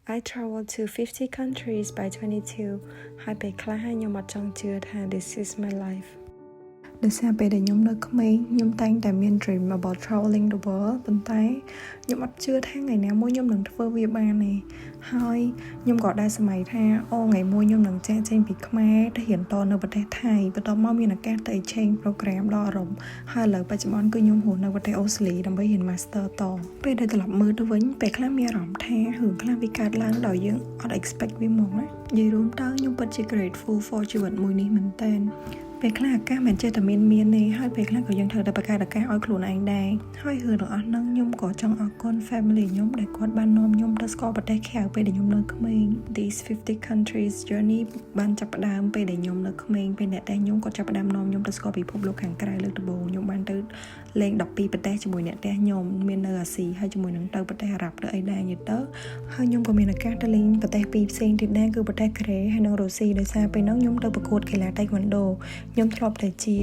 I traveled to 50 countries by 22ហើយពេលខ្លះខ្ញុំអត់ចង់ជឿថា this is my life ដោយសារពេលដែលខ្ញុំនៅក្មេងខ្ញុំតែងតែមាន dream about traveling the world ប៉ុន្តែខ្ញុំអត់ជឿថាថ្ងៃណាមួយខ្ញុំនឹងធ្វើវាបានទេហើយខ្ញុំក៏ដែរសម័យថាអូថ្ងៃមួយខ្ញុំនឹងចាកចេញពីខ្មែរទៅរៀនតនៅប្រទេសថៃបន្ទាប់មកមានឱកាសទៅ exchange program ដល់អឺរ៉ុបហើយឥឡូវបច្ចុប្បន្នគឺខ្ញុំរស់នៅប្រទេសអូស្ត្រាលីដើម្បីរៀន master តពេលដែលត្រឡប់មើលទៅវិញពេលខ្លះមានអារម្មណ៍ថារឿងខ្លះវាកើតឡើងដោយយើងអត់ expect វាមកណានិយាយរួមទៅខ្ញុំពិតជា grateful for ជីវិតមួយនេះមែនតើពេលខ្លះឱកាសមិនចេះតែមានមានទេហើយពេលខ្លះក៏យើងត្រូវតែបង្កើតឱកាសឲ្យខ្លួនឯងដែរហើយរឿងទាំងអស់ហ្នឹងខ្ញុំក៏ចង់អរគុណ family ខ្ញុំដែលគាត់បាននាំខ្ញុំទៅស្គាល់ប្រទេសក្រៅពេលដែលខ្ញុំនៅក្មេង These 50 countries journey បានចាប់ផ្ដើមពេលដែលខ្ញុំនៅក្មេងពេលអ្នកផ្ទះខ្ញុំគាត់ចាប់ផ្ដើមនាំខ្ញុំទៅស្គាល់ពិភពលោកខាងក្រៅលើកដំបូងខ្ញុំបានទៅលេង12ប្រទេសជាមួយអ្នកផ្ទះខ្ញុំមាននៅអាស៊ីហើយជាមួយនឹងទៅប្រទេសអារ៉ាប់ទៅអីដែរនិយាយទៅហើយខ្ញុំក៏មានឱកាសទៅលេងប្រទេសពីរផ្សេងទៀតដែរគឺប្រទេសកូរ៉េហើយនិងរុស្ស៊ីដោយសារពេលហ្នឹងខ្ញុំទៅប្រកួតកីឡាតៃក្វាន់ដូខ្ញុំធ្លាប់តែជា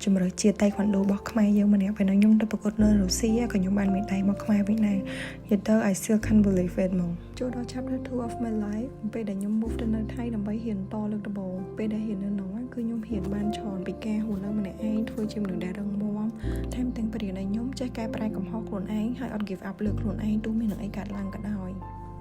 ជម្រើសជាតិតៃក្វាន់ដូរបស់ខ្មែរយើងម្នាក់ពេលហ្នឹងខ្ញុំទៅប្រកួតនៅរុស្ស៊ីក៏ខ្ញុំបានមេដាយមកខ្មែរវិញដែរនិយាយទៅ I still can't believe it ហ្មងចូលដល់ chapter 2 of my life ពេលដែលខ្ញុំ move ទៅនៅថៃដើម្បីរៀនតលើកដំបូងពេលដែលរៀននៅនោះគឺខ្ញុំរៀនបានច្រើនពីការរស់នៅម្នាក់ឯងធ្វើជាមនុស្សដែលរឹងមាំថែមទាំងបរិញ្ញាឲ្យខ្ញុំចេះកែប្រែកំហុសខ្លួនឯងហើយអត់ give up លើខ្លួនឯងទោះមាននឹងអីកើតឡើងក៏ដោ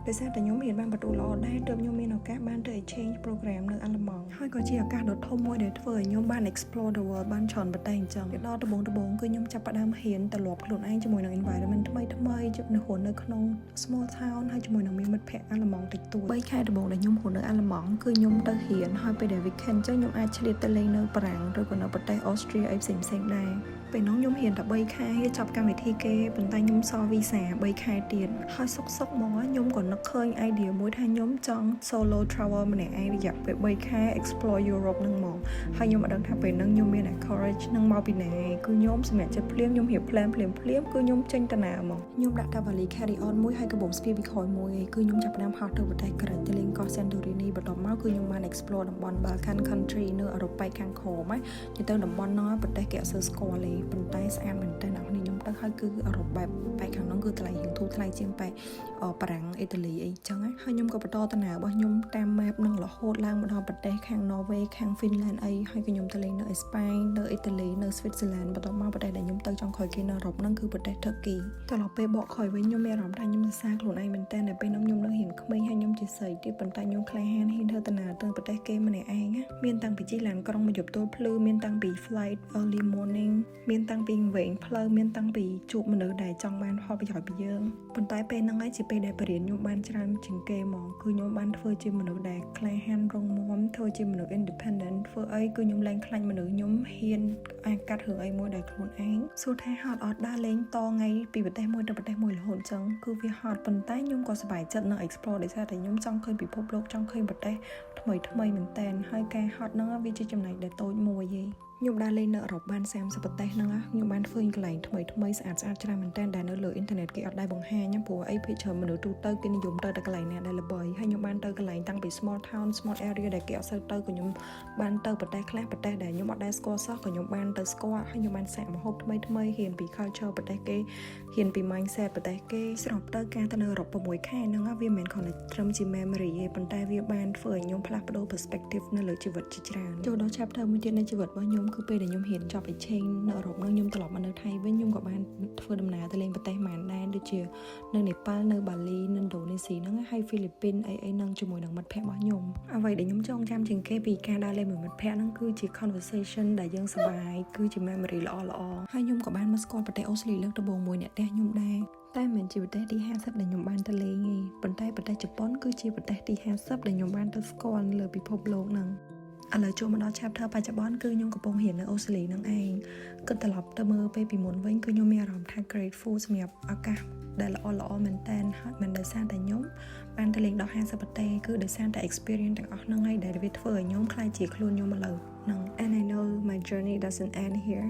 យដោយសារតែខ្ញុំរៀនបានបន្ទូល្អដែរទើបខ្ញុំមានឱកាសបានទៅ exchange program នៅអាល្លឺម៉ង់ហើយក៏ជាឱកាសដ៏ធំមួយដែលធ្វើឲ្យខ្ញុំបាន explore the world បានច្រើនប្រទេសអញ្ចឹងដល់ដំបូងដំបូងគឺខ្ញុំចាប់ផ្ដើមហ៊ានត្រឡប់ខ្លួនឯងជាមួយនឹង environment ថ្មីថ្មីនៅរស់នៅក្នុង small town ហើយជាមួយនឹងមានមិត្តភ័ក្តិអាល្លឺម៉ង់តិចតួច3ខែដំបូងដែលខ្ញុំរស់នៅអាល្លឺម៉ង់គឺខ្ញុំទៅរៀនហើយពេលដែល weekend អញ្ចឹងខ្ញុំអាចឆ្លៀតទៅលេងនៅបារាំងឬក៏នៅប្រទេស Austria អីផ្សេងផ្សេងដែរពេលនោះខ្ញុំរៀនតែ3ខែចប់កម្មវិធីគេប៉ុន្តែខ្ញុំសល់វីសា3ខែទៀតហើយសុកសុកហ្មងខ្ញុំក៏នឹកឃើញ idea មួយថាខ្ញុំចង់ solo travel ម្នាក់ឯងរយៈពេល3ខែ explore Europe នឹងហ្មងហើយខ្ញុំអត់ដឹងថាពេលហ្នឹងខ្ញុំមាន courage នឹងមកពីណាគឺខ្ញុំសម្រេចចិត្តភ្លាមខ្ញុំរៀប plan ភ្លាមភ្លាមគឺខ្ញុំចេញទៅណាហ្មងខ្ញុំដាក់តាវ៉ាលី carry on មួយហើយកបោស្ពាយពីក្រោយមួយឯងគឺខ្ញុំចាប់ផ្ដើមហោះទៅប្រទេសក្រិចទៅលេងកោះ Santorini បន្ទាប់មកគឺខ្ញុំបាន explore តំបន់ Balkan country នៅអឺរ៉ុបប៉ែកខាងក្រោមណានិយាយទៅតំបន់ហ្នឹងប្រទេសគេអត់សូវស្គាល់ទេប៉ុន្តែស្អាតមែនតើអ្នកនេះខ្ញុំទៅហើយគឺអឺរ៉ុបបែបប៉ែកខាងហ្នឹងគឺថ្លៃរៀងធូរថ្លៃជាងប៉ែកបារាំងអ៊ីតាលីអីចឹងណាហើយខ្ញុំក៏បន្តដំណើររបស់ខ្ញុំតាម map នឹងរហូតឡើងមកដល់ប្រទេសខាង Norway ខាង Finland អីហើយក៏ខ្ញុំទៅលេងនៅអេស្ប៉ាញនៅអ៊ីតាលីនៅ Switzerland បន្ទាប់មកប្រទេសដែលខ្ញុំទៅចុងក្រោយគេនៅអឺរ៉ុបហ្នឹងគឺប្រទេស Turkey ត្រឡប់ពេលបកក្រោយវិញខ្ញុំមានអារម្មណ៍ថាខ្ញុំសរសើរខ្លួនឯងមែនតើនៅពេលនោះខ្ញុំនៅរៀងក្មេងហើយខ្ញុំជាស្រីទៀតប៉ុន្តែខ្ញុំក្លាហានហ៊ានធ្វើដំណើរទៅប្រទេសគេម្នាក់ឯងណាមានតាំងពីជិះឡានក្រុងមកយប់ទល់ភ្លឺមានតាំងពី flight early morning មានតាំងពីវែងផ្លូវមានតាំងពីជួបមនុស្សដែលចង់បានផលប្រយោជន៍ពីយើងប៉ុន្តែពេលហ្នឹងឯងជាពេលដែលបរិញ្ញាខ្ញុំបានច្រើនជាងគេហ្មងគឺខ្ញុំបានធ្វើជាមនុស្សដែលក្លាហានរឹងមាំធ្វើជាមនុស្ស independent ធ្វើអីគឺខ្ញុំលែងខ្លាចមនុស្សខ្ញុំហ៊ានអាចកាត់រឿងអីមួយដោយខ្លួនឯងសួរថាហត់អត់ដើរលេងតថ្ងៃពីប្រទេសមួយទៅប្រទេសមួយរហូតចឹងគឺវាហត់ប៉ុន្តែខ្ញុំក៏សប្បាយចិត្តនឹង explore ដោយសារតែខ្ញុំចង់ឃើញពិភពលោកចង់ឃើញប្រទេសថ្មីថ្មីមែនតើហើយការហត់ហ្នឹងវាជាចំណែកដែលតូចមួយឯងខ្ញុំដើរលេងនៅអឺរ៉ុបបាន30ប្រទេសហ្នឹងខ្ញុំបានធ្វើកន្លែងថ្មីថ្មីស្អាតស្អាតច្រើនមែនតើដែលនៅលើអ៊ីនធឺណិតគេអត់ដែលបង្ហាញព្រោះអីភាគច្រើនមនុស្សទូទៅគេនិយមទៅតែកន្លែងណាដែលល្បីហើយខ្ញុំបានទៅកន្លែងតាំងពី small town, small area ដែលគេអត់សូវទៅក៏ខ្ញុំបានទៅប្រទេសខ្លះប្រទេសដែលខ្ញុំអត់ដែលស្គាល់សោះក៏ខ្ញុំបានទៅស្គាល់ហើយខ្ញុំបានសាកម្ហូបថ្មីថ្មីរៀនពី culture ប្រទេសគេរៀនពី mindset ប្រទេសគេស្របទៅការទៅនៅអឺរ៉ុប6ខែហ្នឹងវាមិនមែនគ្រាន់តែត្រឹមជា memory ទេប៉ុន្តែវាបានធ្វើឲ្យខ្ញុំផ្លាស់ប្ដូរ perspective នៅលើជីវិតជាច្រើនចូលដល់ chapter មួយទៀតនៃជីវិតរបស់ខ្ញុំគឺពេលដែលខ្ញុំរៀនចប់ exchange នៅអឺរ៉ុបហ្នឹងខ្ញុំត្រឡប់មកនៅថៃវិញខ្ញុំក៏បានធ្វើដំណើរទៅលេងប្រទេសម៉ានដែរដូចជានៅនេប៉ាល់នៅបាលីនៅឥណ្ឌូនេស៊ីហ្នឹងហើយហ្វីលីពីនអីអីហ្នឹងជាមួយនឹងមិត្តភ័ក្តិរបស់ខ្ញុំអ្វីដែលខ្ញុំចងចាំជាងគេពីការដើរលេងមួយមិត្តភ័ក្តិហ្នឹងគឺជា conversation ដែលយើងសប្បាយគឺជា memory ល្អល្អហើយខ្ញុំក៏បានមកស្គាល់ប្រទេសអូស្ត្រាលីលើកដំបូងមួយអ្នកផ្ទះខ្ញុំដែរតែមិនមែនជាប្រទេសទី50ដែលខ្ញុំបានទៅលេងទេប៉ុន្តែប្រទេសជប៉ុនគឺជាប្រទេសទី50ដែលខ្ញុំបានទៅស្គាល់លើពិភពលោកហ្នឹងឥឡូវចូលមកដល់ chapter បច្ចុប្បន្នគឺខ្ញុំកំពុងរៀននៅអូស្ត្រាលីនឹងឯងគិតត្រឡប់ទៅមើលពេលពីមុនវិញគឺខ្ញុំមានអារម្មណ៍ថា grateful សម្រាប់ឱកាសដែលល្អល្អមែនតើហើយមិនដោយសារតែខ្ញុំបានទៅលេងដល់50ប្រទេសគឺដោយសារតែ experience ទាំងអស់ហ្នឹងឯងដែលវាធ្វើឲ្យខ្ញុំក្លាយជាខ្លួនខ្ញុំឥឡូវហ្នឹង And I know my journey doesn't end here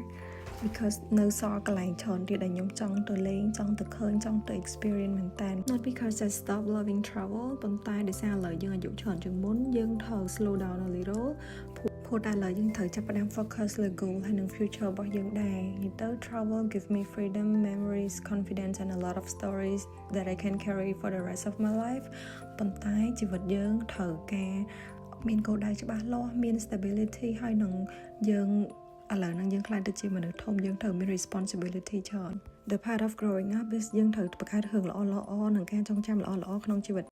because នៅសល់កន្លែងច្រើនទៀតដែលខ្ញុំចង់ទៅលេងចង់ទៅឃើញចង់ទៅ experience មែនតើ Not because I stop loving travel ប៉ុន្តែដោយសារឥឡូវយើងអាយុច្រើនជាងមុនយើងត្រូវ slow down a little ព្រោះតែឥឡូវយើងត្រូវចាប់ផ្ដើម focus លើ goal ហើយនិង future របស់យើងដែរនិយាយទៅ travel give me freedom, memories, confidence and a lot of stories that I can carry for the rest of my life. ប៉ុន្តែជីវិតយើងត្រូវការមានគោលដៅច្បាស់លាស់មាន stability ហើយនឹងយើងឥឡូវហ្នឹងយើងក្លាយទៅជាមនុស្សធំយើងត្រូវមាន responsibility ច្រើន។ The part of growing up is យើងត្រូវបង្កើតរឿងល្អៗនិងការចងចាំល្អៗក្នុងជីវិត។